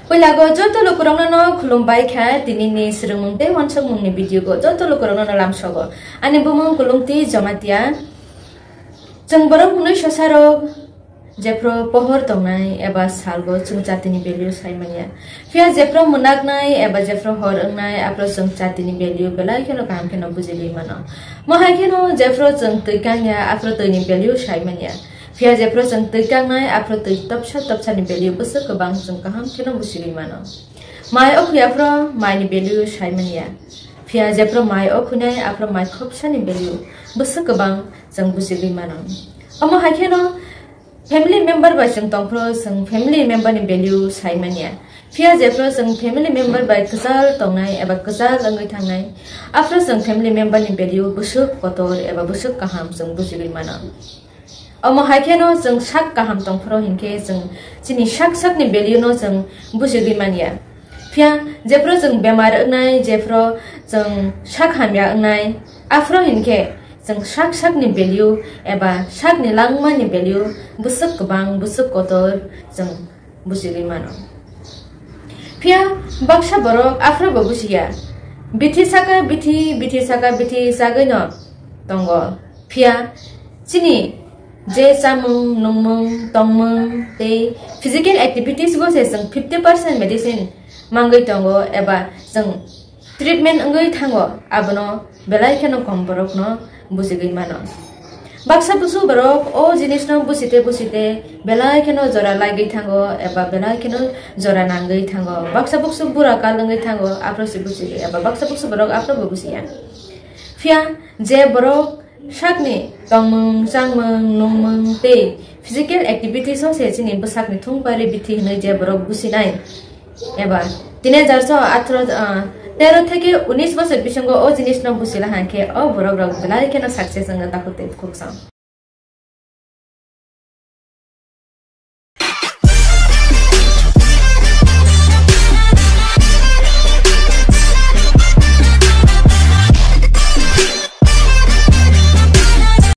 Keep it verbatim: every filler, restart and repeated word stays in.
Puila go joto lukurokno no khulumbai kha, tini ni swrwngmung tei wansukmung ni video go joto lukurokno no lamsogo. Ani bumung Kulungti Jamatia. Chwng borok hwnwi sosarok jephru pohor tongnai eba salgo chwng jatini value sai manya. Phiya jephru mwnaknai eba jephru hor wngnai aphru chwng jatini value belai kheno kaham kheno bujigwi mano. Mo hai kheno jephru chwng twi kangya aphru twini value sai manya. Phiya jephru chwng twi kangnai aphru twi topsa topsani value bwswk kwbang chwng kaham kheno bujigwi mano. Mai o khwi aphru maini value sai manya. Phiya jephru mai o khwinai aphru mai khopsani value bwswk kwbang chwng bujigwi mano. Omo hai kheno family member bai chwng tongphru chwng family member ni value sai manya. Phiya jephru chwng family member bai kwchal tongnai eba kwchal wngwi thangnai, aphru chwng family member ni value bwswk kotor eba bwswk kaham chwng bujigwi mano. Omo hai kheno chwng sak kaham tongphru hinkhe chwng chini sak sakni value no chwng bujigwi manya. Phiya jephru chwng bemar wngnai, jephru chwng sak hamya wngnai, aphru hinkhe chwng sak sakni value eba sakni langmani value bwswk kwbang, bwswk kotor chwng bujigwi mano. Phiya baksa borok aphru bo bujiya. Bithi saka bithi, bithi saka bithi chagwi no tongo. Phiya chini je chamung, nungmung, tongmung tei physical activities bo se chwng fifty percent medicine mangwi tongo eba chwng treatment wngwi thango, abono belai kheno kom borokno bujigwi mano. Baksa busu borok o jinisno busite busite belai kheno jora lagwi thango eba belai kheno jora nangwi thango. Baksa buksu bura kal wngwi thango, aphru se bujigwi eba baksa buksu borok aphru bo bujiya. Phiya je borok sakni tongmung, changmung, nungmung tei physical activities o se chini bwsakni thung pari bithi hwnwi je borok businai eba teenager so atharo, ah, tero theke unis bosor bisingo o jinisno busila hwnkhe o borok rok belai kheno success wngna takhuk tei bukhuk song.